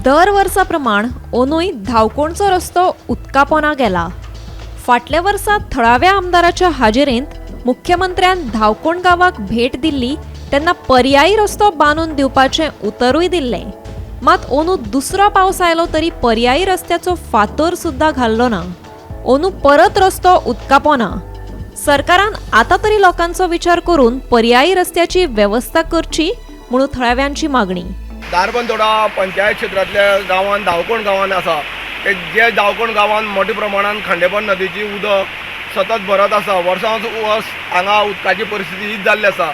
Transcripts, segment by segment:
दर वर्सा प्रमाण अंदूय धावकोणचो रस्तो उदका पोंदा गेला. फाटल्या वर्सा थळाव्या आमदाराच्या हाजेरेंत मुख्यमंत्र्यान धावकोण गांवाक भेट दिल्ली तेन्ना पर्यायी रस्तो बांदून दिवपाचें उतरूय दिल्लें. मात अंदू दुसरो पावस आयलो तरी पर्यायी रस्त्याचो फातर सुद्दां घाल्लो ना. अंदू परत रस्तो उदका पोंदा. सरकारान आतां तरी लोकांचो विचार करून पर्यायी रस्त्याची वेवस्था करची म्हणून थळाव्यांची मागणी. धारबंदोडा पंचायत क्षेत्रांतल्या गांवांत, धावकोण गांवांत आसा ते जे धावकोण गांवांत मोठ्या प्रमाणान खांडेपार नदीची उदक सतत भरत आसा. वर्सां वर्स हांगा उदकाची परिस्थिती हीच जाल्ली आसा.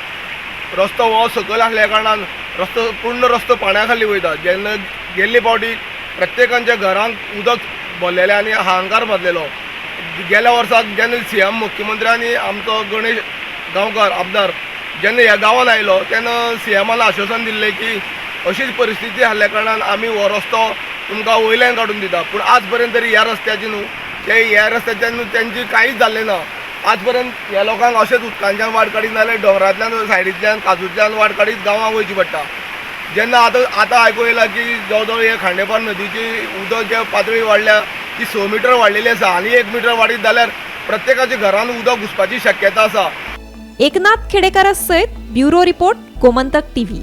रस्तो हो सकयल आसल्या कारणान रस्तो पूर्ण रस्तो पाण्या खाली वयता. जेन्ना गेल्ले फावटी प्रत्येकांच्या घरांत उदक भरलेलें आनी हाहाकार मारलेलो. गेल्या वर्साक जेन्ना सीएम मुख्यमंत्र्यांनी आमचो गणेश गांवकार आमदार जेन्ना ह्या गांवांत आयलो तेन्ना सीएमान आश्वासन दिल्लें की अशीच परिस्थिती आसल्या कारणान आमी हो रस्तो तुमकां वयल्यान काडून दिता. पूण आज पर्यंत तरी ह्या रस्त्याची न्हू ते ह्या रस्त्याच्यान न्हू तेंची कांयच जाल्लें ना. आज पर्यंत ह्या लोकांक अशेंच उदकांच्यान वाट काडीत नाजाल्यार दोंगरांतल्यान, सायडींतल्यान, काजूंतल्यान वाट काडीत गांवांत वयची पडटा. जेन्ना आतां आतां आयकूंक येयलां की जवळ जवळ हे खांडेपार नदीची उदक जे पातळी वाडल्या ती 6 मिटर वाडलेली आसा आनी 1 मिटर वाडीत जाल्यार प्रत्येकाच्या घरान उदक घुसपाची शक्यता आसा. एकनाथ खेडेकारा सयत ब्युरो रिपोर्ट, गोमंतक टीव्ही.